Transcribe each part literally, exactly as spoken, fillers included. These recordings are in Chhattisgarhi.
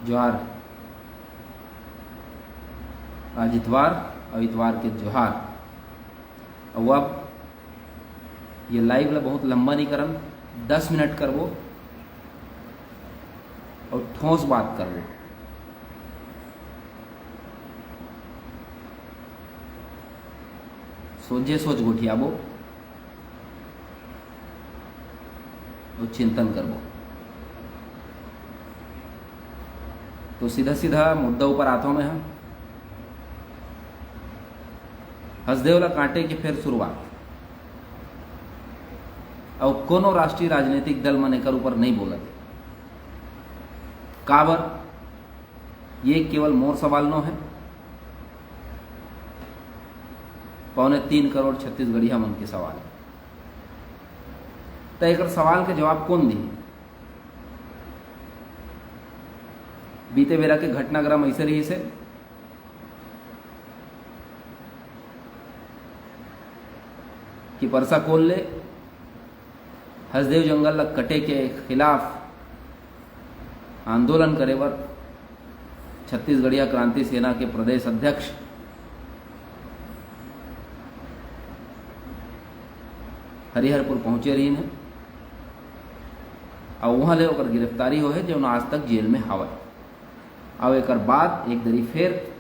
जोहार। आज इतवार, अउ इतवार के जोहार। अउ अब ये live ला बहुत लंबा नहीं करन, दस मिनट करबो अउ ठोस बात करबो। सोझे सोच गोठियाबो अउ चिंतन करबो। तो सीधा सीधा मुद्दा ऊपर आथों मैं ह। हसदेव ला काटे के फेर शुरुआत। अउ कोनो राष्ट्रीय राजनीतिक दल मन एकर ऊपर नहीं बोलत। काबर? ये केवल मोर सवाल नो है, पौने तीन करोड़ छत्तीसगढ़िया मन के सवाल है। त एकर सवाल के जवाब कौन दी? बीते बेरा के घटनाक्रम ऐसे रहिस हे कि परसा कोल ले हसदेव जंगल ल कटे के खिलाफ आंदोलन करे बर छत्तीसगढ़िया क्रांति सेना के प्रदेश अध्यक्ष हरिहरपुर पहुंचे रहिन हे, अउ उहां ले ओकर गिरफ्तारी होहे, जौन आज तक जेल में हावय। अउ एकर बाद एक दरी फेर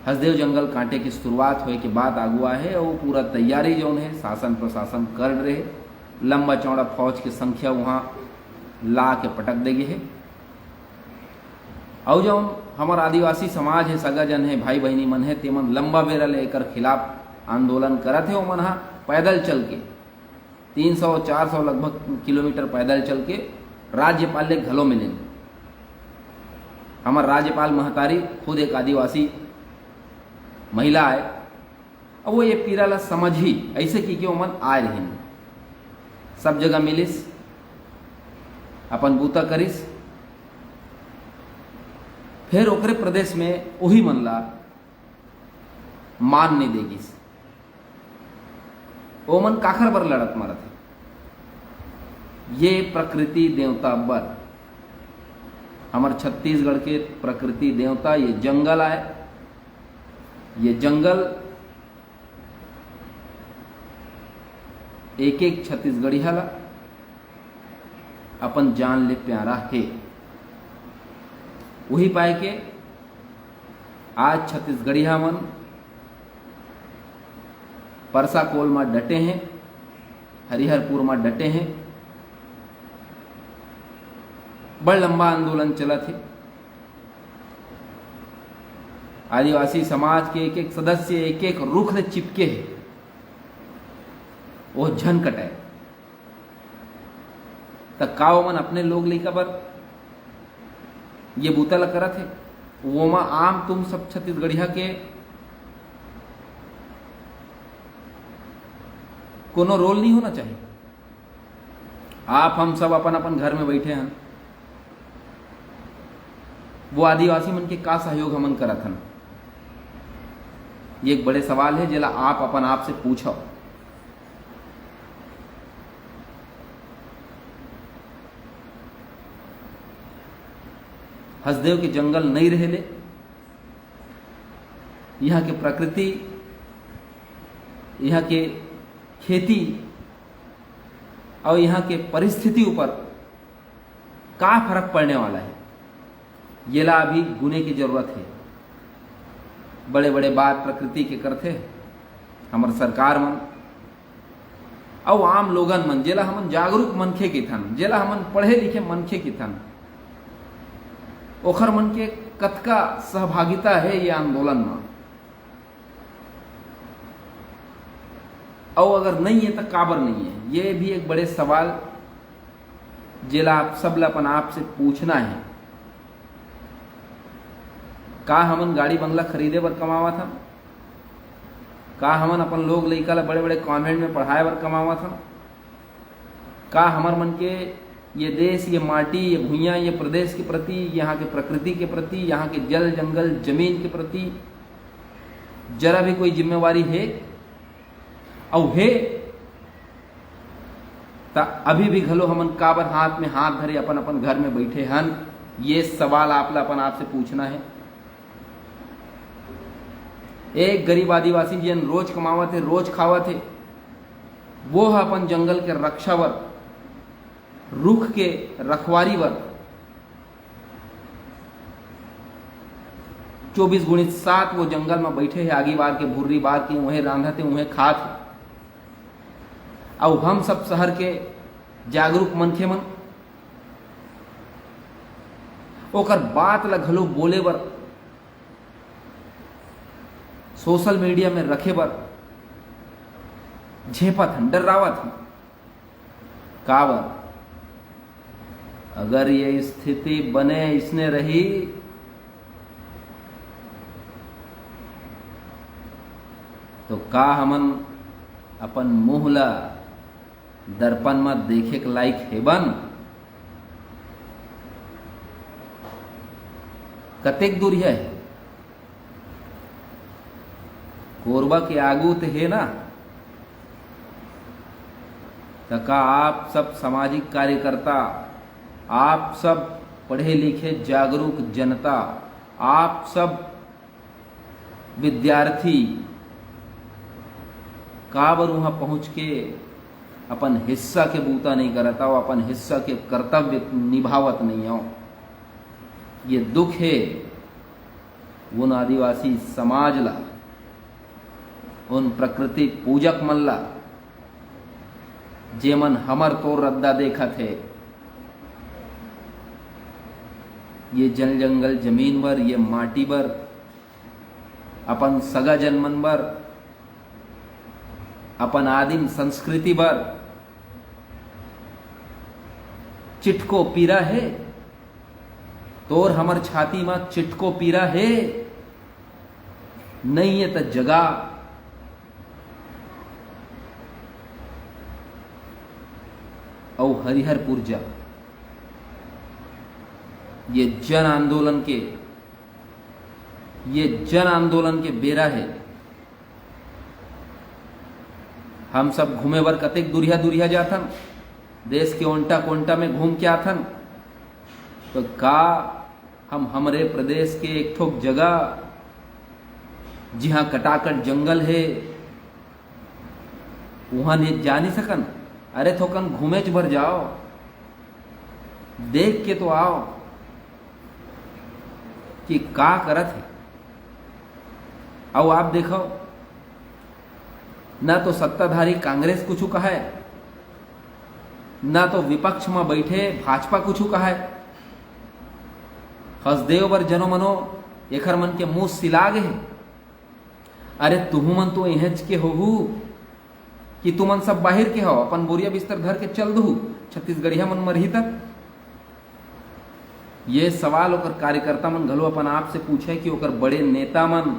हसदेव जंगल काटे के शुरुआत होए के बाद आगू आहे, अउ पूरा तैयारी जौन हे शासन प्रशासन कर रहे, लंबा चौड़ा फौज के संख्या उहां ला के पटक दे गे हे। अउ जौन हमर आदिवासी समाज हे, सगा जन हे, भाई बहिनी मन हे, तेमन लंबा बेरा ले एकर खिलाफ आंदोलन करत हे। ओमन ह पैदल चल के तीन सौ चार सौ लगभग किलोमीटर पैदल चल के राज्यपाल ले घलो मिलिन। हमर राज्यपाल महतारी खुद एक आदिवासी महिला आय, अब वो ये पीरा ला समझही, ऐसे कि, कि ओमन आय रहिन, सब जगह मिलिस, अपन बूता करिस, फिर ओकरे प्रदेश में वही मन ला मान नहीं देगिस। ओमन काखर बर लड़त मरत हे? ये प्रकृति देवता बर। हमर छत्तीसगढ़ के प्रकृति देवता ये जंगल आय। ये जंगल एक एक छत्तीसगढ़िया ला अपन जान ले प्यारा हे। वही पाए के आज छत्तीसगढ़िया मन परसा कोल म डटे हे, हरिहरपुर म डटे हे। बड़ लंबा आंदोलन चलत हे। आदिवासी समाज के एक एक सदस्य एक एक रुख ले चिपके हे, वो झन कटय। त का ओमन अपने लोग लइका बर ये बूता ल करत हे? ओमा आम तुम सब छत्तीसगढ़िया के कोनो रोल नहीं होना चाहिए। आप हम सब अपन अपन घर में बैठे हन, वो आदिवासी मन के का सहयोग हमन करत हन? ये एक बड़े सवाल हे, जेला आप अपन आप से पूछव। हसदेव के जंगल नहीं रहे ले, यहाँ के प्रकृति, यहाँ के खेती और यहाँ के परिस्थिति ऊपर का फर्क पड़ने वाला है, येला अभी गुने की जरूरत है। बड़े बड़े बात प्रकृति के करथे हमर सरकार मन, अउ आम लोगन मन, जेला हमन जागरूक मनखे किथन, जेला हमन पढ़े लिखे मनखे किथन, ओखर मन के कतका सहभागिता है ये आंदोलन म। अउ अगर नहीं है, तो काबर नहीं है, ये भी एक बड़े सवाल, जेला आप सब ला अपन आप से पूछना है। का हमन गाड़ी बंगला खरीदे बर कमावत हन? का हमन अपन लोग लइका ला बड़े-बड़े कॉन्वेंट में पढ़ाए बर कमावत हन? का हमर मन के ये देश, ये माटी, ये भुइयां, ये प्रदेश के प्रति, यहाँ के प्रकृति के प्रति, यहाँ के जल, जंगल, जमीन के प्रति जरा भी कोई जिम्मेवारी हे? अउ हे, त अभी भी घलो हमन काबर हाथ में हाथ धरे अपन अपन घर में बैठे हन? ये सवाल आप ला अपन आप से पूछना है। एक गरीब आदिवासी जेन रोज कमावत हे, रोज खावत हे, वो ह अपन जंगल के रक्षा बर, रुख के रखवारी बर चौबीस गुणित सात वो जंगल में बैठे हे, आगी बार के, भुर्री बार के, उहें रांधत हे, उहें खात हे। अउ हम सब शहर के जागरूक मनखे मन ओकर बात ला घलो बोले बर, सोशल मीडिया में रखे बर झेपत हन, डर्रावत हन। काबर? अगर ये स्थिति बने इसने रही, तो का हमन अपन मुंह ला दर्पण म देखे के लायक हेबन? कतेक दूरिहा हे? कोरबा के आगू ते हे ना? त का आप सब सामाजिक कार्यकर्ता, आप सब पढ़े लिखे जागरूक जनता, आप सब विद्यार्थी काबर उहाँ पहुँच के अपन हिस्सा के बूता नहीं करत हव, अपन हिस्सा के कर्तव्य निभावत नहीं हव? ये दुख हे उन आदिवासी समाज ला, उन प्रकृति पूजक मन ला, जेमन हमर तोर रद्दा देखत हे। ये जल जंगल जमीन बर, ये माटी बर, अपन सगा जन मन बर, अपन आदिम संस्कृति बर चिटको पीरा हे। तोर हमर छाती म चिटको पीरा हे, नइ हे त जगा। अउ हरिहरपुर जा। ये जन आंदोलन के, ये जन आंदोलन के बेरा हे। हम सब घूमे बर कतेक दुरिहा दुरिहा जाथन, देश के ओंटा कोंटा में घूम के आथन। तो का हम हमरे प्रदेश के एक ठोक जगह, जिहाँ कटाकट जंगल हे, उहाँ ने जा नहीं सकन? अरे, थोकन घूमेच भर जाओ, देख के तो आओ कि का करत हे। अउ आप देखो, ना तो सत्ताधारी कांग्रेस कुछु कहय, ना तो विपक्ष म बैठे भाजपा कुछु कहय। हसदेव बर जनो मनो एखर मन के मुंह सिला गे हे। अरे, तुहू मन तो इहेंच के होहू कि तुमन सब बाहिर के हव, अपन बोरिया बिस्तर धर के चल दुहू, छत्तीसगढ़िया मन मरही त? ये सवाल ओकर कार्यकर्ता मन घलो अपन आप से पूछे कि ओकर बड़े नेता मन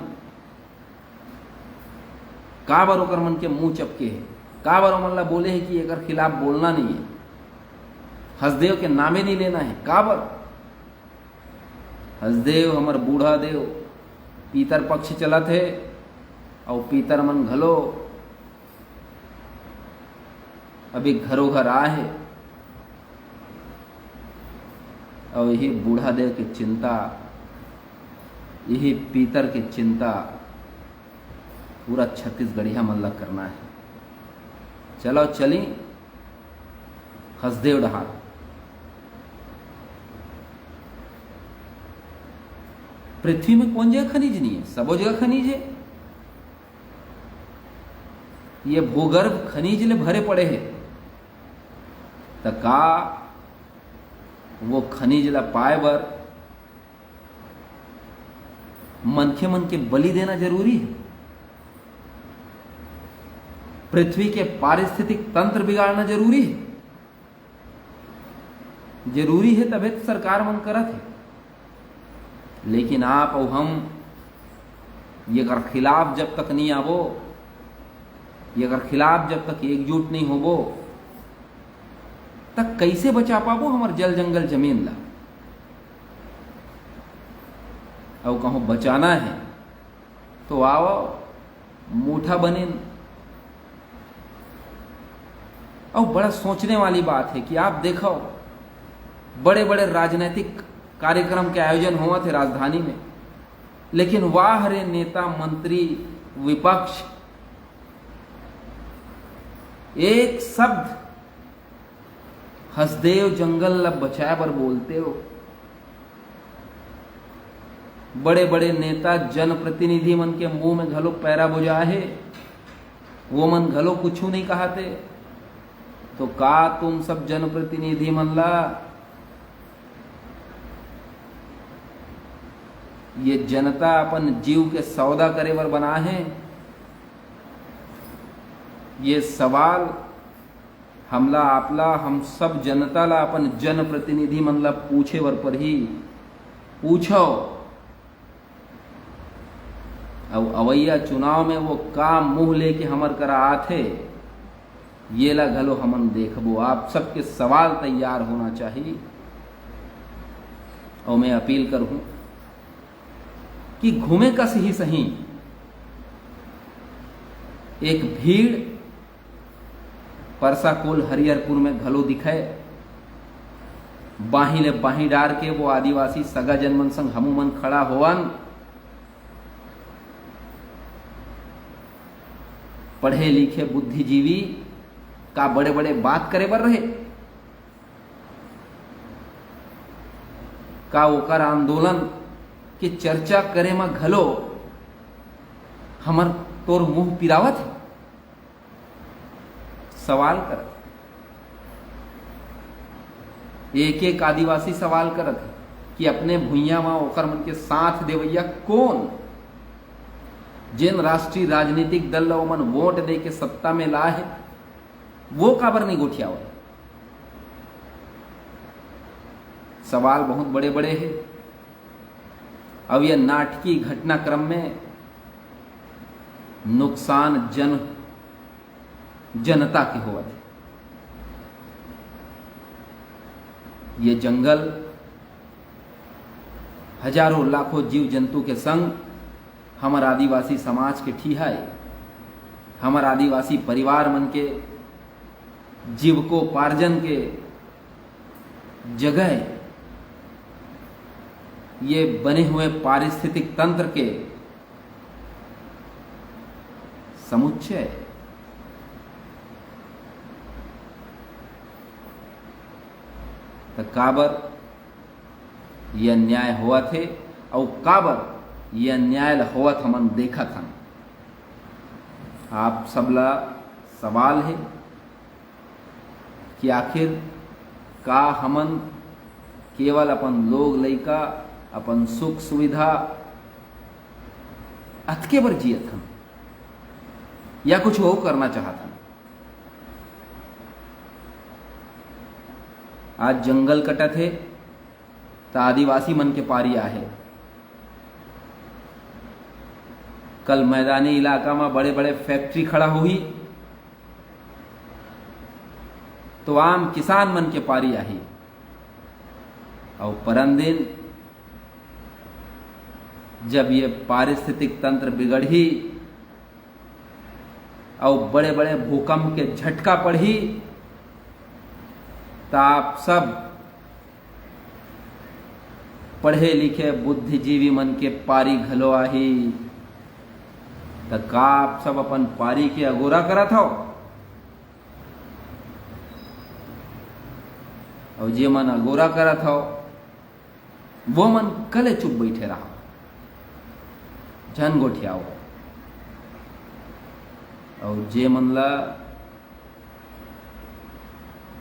काबर ओकर मन के मुंह चपके हे, काबर ओमन ला बोले हे कि एकर खिलाफ बोलना नहीं है, हसदेव के नामे नहीं लेना है, काबर? हसदेव हमर बूढ़ा देव, पीतर पक्ष चलत हे, अउ पीतर मन घलो अभी घरो घर आए हे। अउ यही बूढ़ा देव के चिंता, यही पीतर के चिंता पूरा छत्तीसगढ़िया मन ला करना है। चलो चली हसदेव डहार। पृथ्वी में कौन जगह खनिज नहीं है? सबो जगह खनिज है। ये भूगर्भ खनिज ले भरे पड़े है, त का वो खनिज ला पाए बर मनखे मन के बलि देना जरूरी है? पृथ्वी के पारिस्थितिक तंत्र बिगाड़ना जरूरी है? जरूरी है, तभे तो सरकार मन करत है। लेकिन आप अउ हम एकर खिलाफ जब तक नहीं आबो, एकर खिलाफ जब तक एकजुट नहीं होबो, त कैसे बचा पाबो हमर जल जंगल जमीन ला? अउ कहूँ बचाना है तो आओ, मुठा बनिन। अउ बड़ा सोचने वाली बात है कि आप देखो, बड़े बड़े राजनीतिक कार्यक्रम के आयोजन होवत हे राजधानी में, लेकिन वाह रे नेता, मंत्री, विपक्ष, एक शब्द हसदेव जंगल ला बचाए बर बोलते हो। बड़े बड़े नेता, जनप्रतिनिधि मन के मुंह में घलो पैरा बुझा हे, वो मन घलो कुछू नहीं कहते। तो का तुम सब जनप्रतिनिधि मन ला ये जनता अपन जीव के सौदा करे बर बना हे? ये सवाल हमला, आपला, हम सब जनता ला, अपन जनप्रतिनिधि मन ला पूछे बर परही। पूछो, अउ अवइया चुनाव में वो का मुंह लेके हमर करा आथे, ये ला घलो हमन देखबो। आप सबके सवाल तैयार होना चाहिए। अउ मैं अपील करहूं कि घूमे कस ही सही एक भीड़ परसा कोल हरिहरपुर में घलो दिखे। बाही ले बाही डार के वो आदिवासी सगा जन मन संग हमू मन खड़ा होवन। पढ़े लिखे बुद्धिजीवी का बड़े बड़े बात करे बर रहे? का ओकर आंदोलन के चर्चा करे म घलो हमर तोर मुंह पिरावत हे? सवाल करत हे। एक एक आदिवासी सवाल करत हे कि अपने भुइयां म ओकर मन के साथ देवइया कोन, जेन राष्ट्रीय राजनीतिक दल ल ओमन वोट दे के सत्ता में लाए हे, वो काबर नहीं गोठियावत? सवाल बहुत बड़े बड़े हे। अब यह नाटकीय घटनाक्रम में नुकसान जन, जनता के होवत हे। ये जंगल हजारों लाखों जीव जंतु के संग हमर आदिवासी समाज के ठिहा हे। हमर आदिवासी परिवार मन के जीविकोपार्जन के जगह ये बने हुए पारिस्थितिक तंत्र के समुच्चय। त काबर ये अन्याय होवत हे, अउ काबर ये अन्याय ल होवत हमन देखत हन? आप सबला सवाल हे कि आखिर का हमन केवल अपन लोग लइका, अपन सुख सुविधा अतके बर जियत हन, या कुछ अउ करना चाहत हन? आज जंगल कटत हे, त आदिवासी मन के पारी आहे। कल मैदानी इलाका म बड़े-बड़े फैक्ट्री खड़ा होही, तो आम किसान मन के पारी आही। अउ परन दिन जब ये पारिस्थितिक तंत्र बिगड़ही, अउ बड़े-बड़े भूकंप के झटका पड़ही, त आप सब पढ़े लिखे बुद्धिजीवी मन के पारी घलो आही। त का आप सब अपन पारी के अगोरा करत हव? अउ जे मन अगोरा करत हव, वो मन कले चुप बइठे रहा, झन गोठियाओ। अउ जे मन ला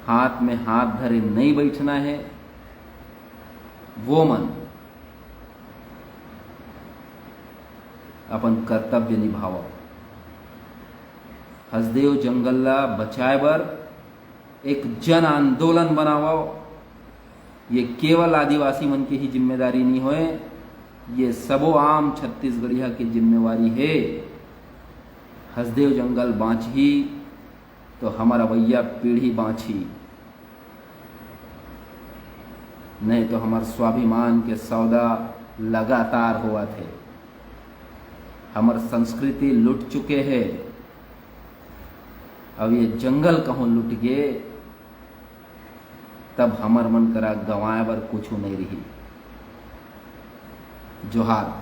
हाथ में हाथ धरे नइ बइठना हे, वो मन अपन कर्तव्य निभावव। हसदेव जंगल ला बचाए बर एक जन आंदोलन बनावव। ये केवल आदिवासी मन के ही जिम्मेदारी नहीं होए, ये सबो आम छत्तीसगढ़िया के जिम्मेवारी हे। हसदेव जंगल बांचही तो हमर अवइया पीढ़ी बांचही, नहीं तो हमर स्वाभिमान के सौदा लगातार होवत हे। हमर संस्कृति लुट चुके हे। अब ये जंगल कहूँ लुट गे, तब हमर मन करा गंवाए बर कुछू नहीं रही। जोहार।